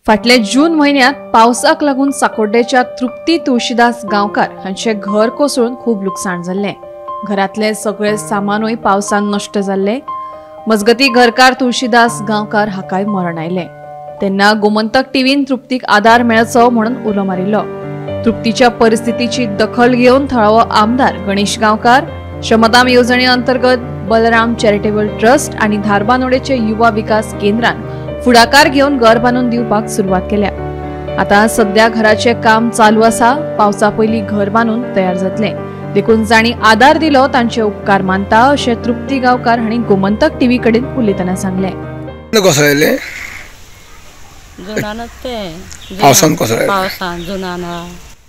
फाटले जून म्हयन्यांत पावसाक लागून साकोड्डेच्या तृप्ती तुळशीदास गांवकार हांचे घर कोसळून खूब लुकसाण जाल्लें. घरांतले सगळे सामानूय पावसान नश्ट जाल्लें. मजगती घरकार तुळशीदास गांवकार हाकाय मरण आयलें. तेन्ना गोमंतक टीव्हीन तृप्तीक आदार मेळचो म्हणून उलो मारिल्लो. तृप्तीच्या परिस्थितीची दखल घेवन थळावो आमदार गणेश गांवकार, श्रमदान येवजणे अंतर्गत बलराम चॅरिटेबल ट्रस्ट आनी धारबानोडेचे युवा विकास केंद्रान फुडाकार घेवन घर बांदून दिवपाक सुरवात केल्या. आता सध्या घराचे काम चालू आसा. पावसा पयलीं घर बांदून तयार जातलें. देखून जांणी आदार दिलो तांचे उपकार मानता अशें तृप्ती गांवकार हांणी गोमंतक टीव्ही कडेन उलयतना सांगलें. कोसळ्ळें जुनानच ते पावसान कोसळ्ळें, पावसान जुनान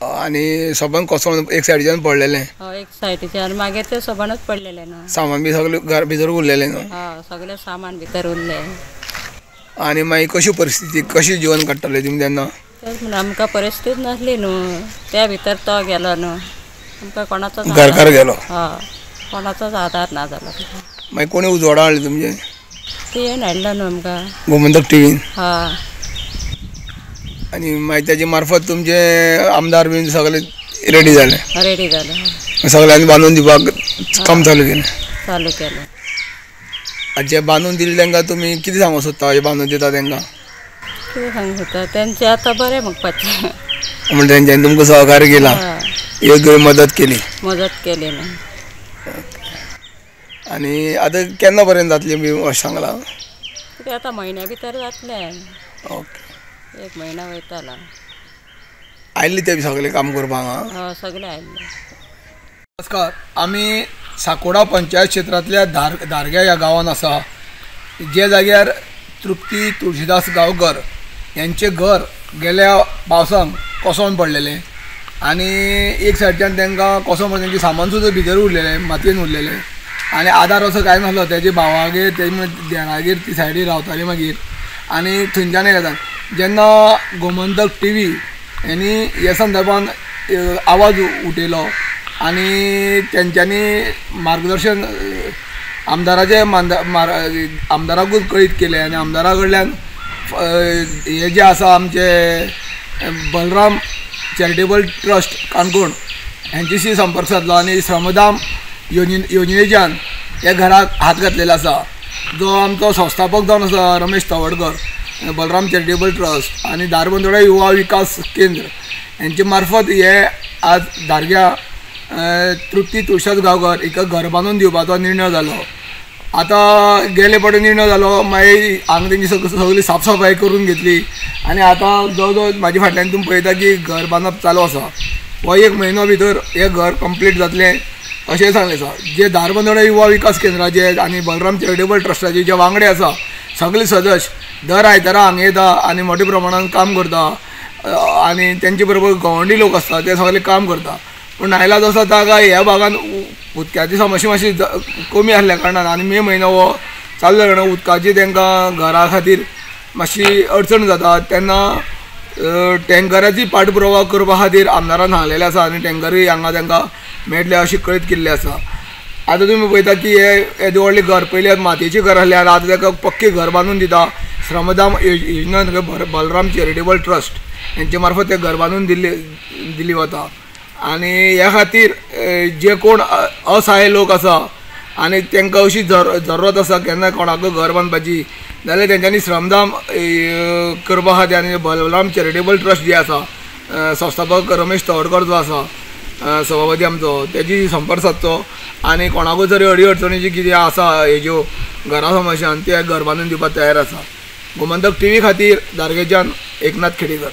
आनी सोबन कोसळून एक सायडीच्यान पडलेलें. हय, एक सायडीच्यान मागीर ते सोबनच पडलेलें न्हू. सामान बी सगळें घर भितर उरलेलें न्हू. हय, सगळें सामान भितर उरलें. आनी मागीर कशी परिस्थिती, कशी जीवन काडटाले तुमी तेन्ना? तेच म्हणून आमकां परिस्थिती नासली न्हू, त्या भितर तो गेलो न्हू, आमकां कोणाचोच घरकार गेलो. हय, कोणाचोच आदार ना जालो. मागीर कोणी उजवाडा हाडले तुमचे? टिव्हीन हाडलो न्हू आमकां, गोमंतक टिव्हीन. हय. आनी मागीर ताजे मार्फत तुमचे आमदार बीन सगळे रेडी जाले? रेडी जाले, सगळ्यांनी बांदून दिवपाक काम चालू केलें. चालू केलें. जे बांदून दिले तांकां तुमी कितें सांगूंक सोदता? हे बांदून दिता तांकां कितें सांगूंक सोदता? तेंचे आतां बरें म्हणपाचें, म्हणजे तेंच्यांनी तुमकां सहकार्य केलां, योग्य मदत केली. मदत केली न्हू. आनी आतां केन्ना पर्यंत जातली बी अशें सांगलां? कितें आतां म्हयन्या भितर जातलें. ओके, एक म्हयनो वयतालो. आयले ते सगळे काम करपाक? हय, सगळे आयिल्ले. नमस्कार, आमी साकोडा पंचायत क्षेत्रांतल्या धारग्या ह्या गांवांत आसा, जे जाग्यार तृप्ती तुळशीदास गांवकर यांचें घर गेल्या पावसांत कोसळून पडलेलें आनी एक सायडच्यान तांकां कोसळून पडलें, तेंचें सामान सुद्दां भितर उरलेलें, मातयेन उरलेलें आनी आदार असो कांय नासलो. तेजे भावागेर, तेजे देरागेर ती सायडीर रावताली मागीर आनी थंयच्यान येता जेन्ना गोमंतक टीव्ही यांनी ह्या संदर्भान आवाज उठयलो आनी तेंच्यांनी मार्गदर्शन आमदाराचे आमदाराकूच कळीत केलें आनी आमदारा कडल्यान हे जे आसा आमचे बलराम चॅरिटेबल ट्रस्ट काणकोण हेंच्याशी संपर्क सादलो आनी श्रमदान योजनेच्यान ह्या घराक हात घातलेलो आसा. जो आमचो संस्थापक जावन आसा रमेश तवडकर, बलराम चॅरिटेबल ट्रस्ट आनी धारबांदोडा युवा विकास केंद्र हेंचे मार्फत हे आज धारग्या तृप्ती तुळशीदास गांवकर हिका घर बांदून दिवपाचो निर्णय जालो. आतां गेले फावटी निर्णय जालो, मागीर हांगा तेंची सगळी साफसफाय करून घेतली आनी आतां जवळ जवळ म्हाजे फाटल्यान तुमी पळयता की घर बांदप चालू आसा. हो एक म्हयनो भितर हें घर कंप्लीट जातलें अशें सांगलें आसा. जे धारबांदोडा युवा विकास केंद्राचे आनी बलराम चॅरिटेबल ट्रस्टाचे जे वांगडे आसा सगळे सदस्य दर आयतारा हांगा येता आनी मोठ्या प्रमाणान काम करता आनी तेंचे बरोबर गवंडी लोक आसता, ते सगळे काम करता. पूण नायलाज आसा ताका ह्या भागान उदकाची समस्या मातशी कमी आसल्या कारणान आनी मे म्हयनो हो चालू जाल्या कारणान उदकाची तांकां घरा खातीर मातशी अडचण जाता. तेन्ना टँकराची पाठपुरावा करपा खातीर आमदारान सांगलेलें आसा आनी टँकरूय हांगा तांकां मेळटले अशें कळीत केल्लें आसा. आतां तुमी पळयता की हे येदें व्हडलें घर पयलीं मातयेचें घर आसलें आनी आतां ताका पक्कें घर बांदून दिता. श्रमदान योजना बलराम चॅरिटेबल ट्रस्ट हेंचे मार्फत तें घर बांदून दिल्ली वता आनी ह्या खातीर जे कोण असहाय लोक आसा आनी तांकां अशी जरूरत आसा केन्ना कोणाकूय घर बांदपाची जाल्यार तेंच्यांनी श्रमदान करपा खातीर आनी बलराम चॅरिटेबल ट्रस्ट जे आसा, संस्थापक रमेश तवडकर जो आसा सभापती आमचो, तेजी संपर्क सादचो आनी कोणाकूय जरी अडी अडचणीची कितें आसा हेज्यो घरा समस्यान ते घर बांदून दिवपाक तयार आसा. गोमंतक टीव्ही खातीर धारगेच्यान एकनाथ खेडेकर.